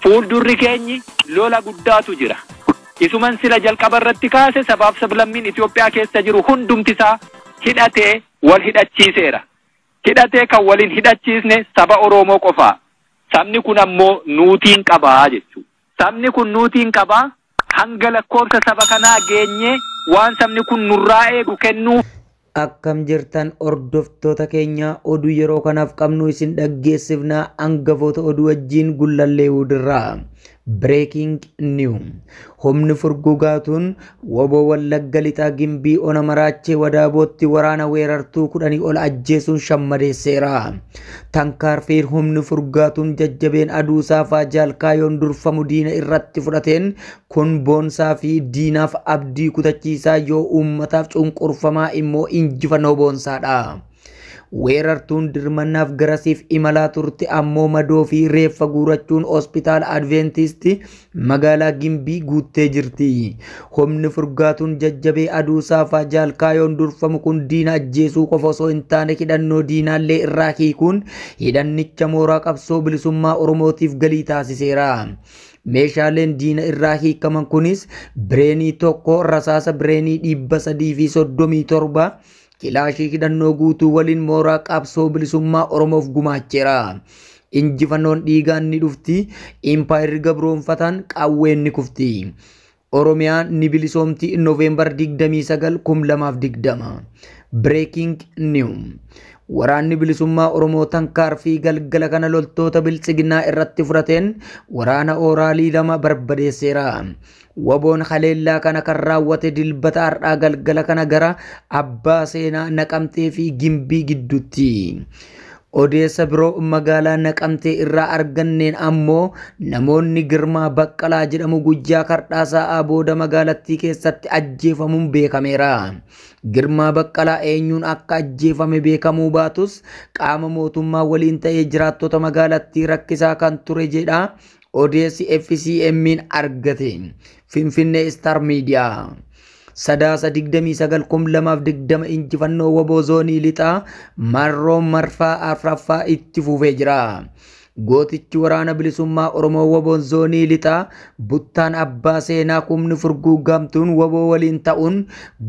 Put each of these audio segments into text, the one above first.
Fuuldurri keenyi lola guddaatu jira. Isuman sila jalqaba irratti kaase sabaaf sablammiin Itoophiyaa keessa jiru hundumti isaa hidhatee wal hidhachiiseera. Hidhatee kan waliin hidhachiisne saba Oromoo qofaa. Sabni kun ammoo nuutiin qabaa jechuudha. Sabni kun nuutiin qabaa hanga lakkoofsa saba kanaa geenyee waan sabni kun nurraa eegu kennuu. Akkam jirtan hordoftoota keenya, oduu yeroo kanaaf qabnu isin dhaggeessifnaa, hangafoota oduu wajjin Gullallee Wudirraa. Breaking New: Humni furgugaatuun woboo Wallagga Lixaa Gimbii Ona Maraachee Wadaabootti waraana weerartuu 10 ol ajjeesuun shammadeesseera. Tankaarfiin humni furgaatuun jajjabeen aduu saafaa jaalkaayoon durfamu diina irratti fudhateen kun boonsaa fi diinaaf abdii kutachiisaa yoo uummataaf cunqurfamaa immoo injifannoo boonsaadha. Weerartuun dirmannaaf garasiif imalaa turte ammoo madoo fi reeffa guurachuun hospitaala Adventisti magaalaa Gimbii guuttee jirti. Humni furgaatuun jajjabee aduu saafaa jaalkaayoon durfamu kun diina ajjeesuu qofa osoo hin taane hidhannoo diinaallee irraa hiikuun hidhannicha mooraa qabsoo bilisummaa Oromootiif galii taasiseera. Meeshaaleen diina irraa hiikaman kunis bireenii 1, rasaasa bireenii 337, kilaashii hidhannoo guutuu waliin mooraa qabsoo bilisummaa Oromoof gumaacheera. Injifannoon dhiigaan ni dhufti, impaayirri gabroonfataan qawween ni kufti. Oromiyaan ni bilisoomti. Noovembar 29, 2020. Breaking New: Waraanni bilisummaa Oromoo tankaarfii galgala kana loltoota biltsiginnaa irratti fudhateen waraana ooraalii 2 barbadeesseera. Waboon haleellaa kana kan raawwate dilbata har'aa galgala kana gara abbaa seenaa Naqamtee fi Gimbii gidduutti. Odeessa biroo magaalaa Naqamtee irraa arganneen ammoo namoonni Girmaa Baqqalaa jedhamu guyyaa kardhaa sa'aa booda magaalattii keessatti ajjeefamuun beekameera. Girmaa Baqqalaa eenyuun akka ajjeefame beekamuu baatus qaama mootummaa waliin ta'ee jiraattota magaalattii rakkisaa kan ture jedha odeessi FCM'n argate. Finfinnee Star Media. Sadaasa 29, 2020 injifannoo waboo zoonii lixaa marroo marfaa 4ffaa itti fufee jira. Gootichi waraana bilisummaa Oromoo waboon zoonii lixaa buttaan abbaa seenaa kumni furguuggamtuun waboo waliin ta'uun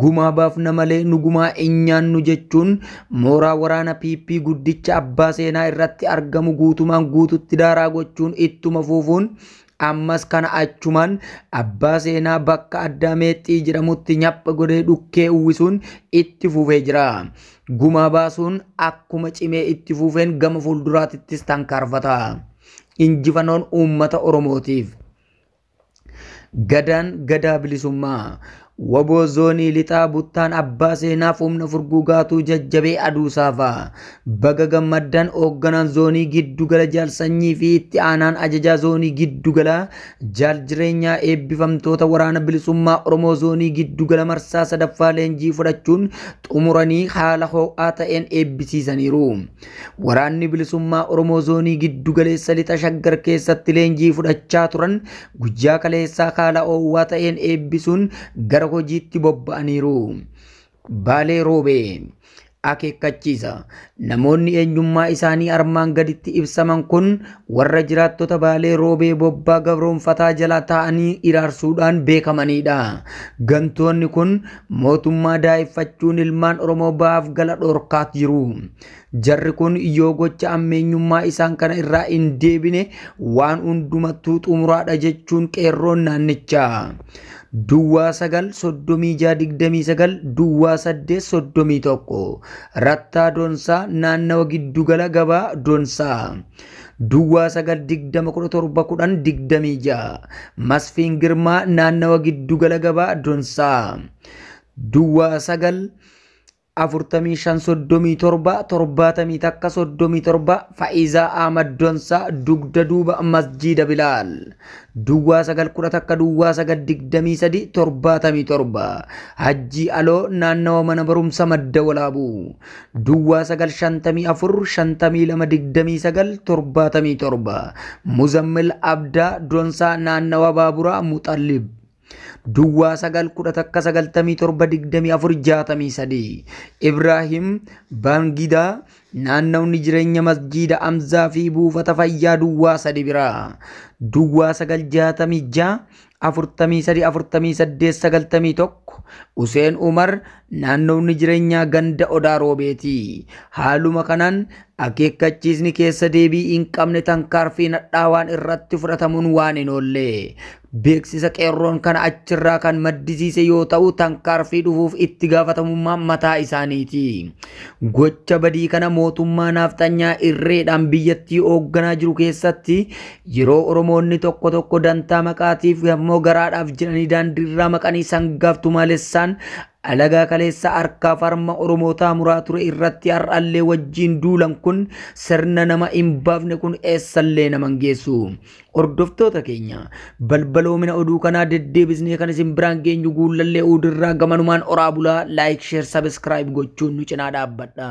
gumaa baafna malee nu gumaa hin nyaannu jechuun mooraa waraana PP guddicha abbaa seenaa irratti argamu guutumaan guututti daaraa gochuun ittuma fuufuun ammas kana achumaan abbaa seenaa bakka addaa meexxii jedhamutti nyapha godhee dhukkee uwwisuun itti fufee jira. Gumaa baasuun akkuma cimee itti fufeen gama fuulduraatittis tankaarfata. Injifannoon uummata Oromootiif. Gadaan gadaa bilisummaa. Waboo zoonii lixaa buttaan abbaa seenaaf humna furgugaatuu jajjabee aduu saafaa. Baga gammaddan. Hoogganaan zoonii giddugala jaalsanyii fi itti aanaan ajajaa zoonii giddugala jaal jireenyaa eebbifamtoota waraana bilisummaa Oromoo zoonii giddugala marsaa 3ffaa leenjii fudhachuun xumuranii haala ho'aa ta'een eebbisiisaniiru. Waraanni bilisummaa Oromoo zoonii giddugaleessa lixa Shaggar keessatti leenjii fudhachaa turan guyyaa kaleessaa haala ho'aa ta'een eebbisuun gara hojiitti bobba'aniiru. Baalee Roobee akeekkachiisa. Namoonni eenyummaa isaanii armaan gaditti ibsaman kun warra jiraattota Baalee Roobee bobbaa gabroonfataa jala taa'anii iraarsuudhaan beekamanidha. Gantoonni kun mootummaa daa'iffachuun ilmaan Oromoo ba'aaf gala dhorkaat jiru. Jarri kun yoo gocha ammeenyummaa isaan kana irraa hin deebine waan hundumattuu xumuraadha jechuun qeerroon naannichaa. Duwwaa 9 36 29 duwwaa 8 31 Rattaa Doonsaa naannawa giddugala gabaa Doonsaa. Duwwaa 9 20 17 10 26 Masfiin Girmaa naannawa giddugala gabaa Doonsaa. Duwwaa 9 45 37 71 37 Fa'iizaa Ahmad Doonsaa dugda duuba Masjiida Bilaal. Duwwaa 9 11 duwwaa 9 23 77 Hajji Aloo naannawa mana barumsa Madda Walaabuu. Duwwaa 9 54 52 29 77 Muzammil Abdaa Doonsaa naannawa Baaburaa Muxallib. Duwwaa 9 11 97 24 63. Ibraahim Baangidaa, naannawni jireenya masjiida Amzaa fi buufata fayyaa duwwaa 3 bira. Duwwaa 9 66 43 48 91. Useen Umar, naannawni jireenyaa ganda Odaa Roobeeti. Haaluma kanaan akeekkachiisni keessa deebii hin qabne tankaarfii nadhaawaan irratti fudhatamuun waan hin oolle. Beeksisa qeerroon kana achirraa kan maddisiise yoo ta'u, tankaarfii dhufuuf itti gaafatamummaa mataa isaaniiti. Gocha badii kana mootummaa naafxanyaa irreedhaan biyyattii hoogganaa jiru keessatti yeroo Oromoonni tokko tokko dantaa maqaatiif ammoo garaadhaaf jedhanii daandiirraa maqanii sangaaf tumaalessaan alagaa kaleessa harkaaf harma Oromootaa muraa ture irratti har'allee wajjiin duulan kun, sirna nama hin baafne kun eessallee nama hin geessu. Hordoftoota keenya, balbaloomina oduu kanaa deddeebisnee kan isin biraan geenyu Guullallee Uudirraa. Gamanumaan oraa bulaa, like, share, subscribe gochuun nu cinaa dhaabbadha.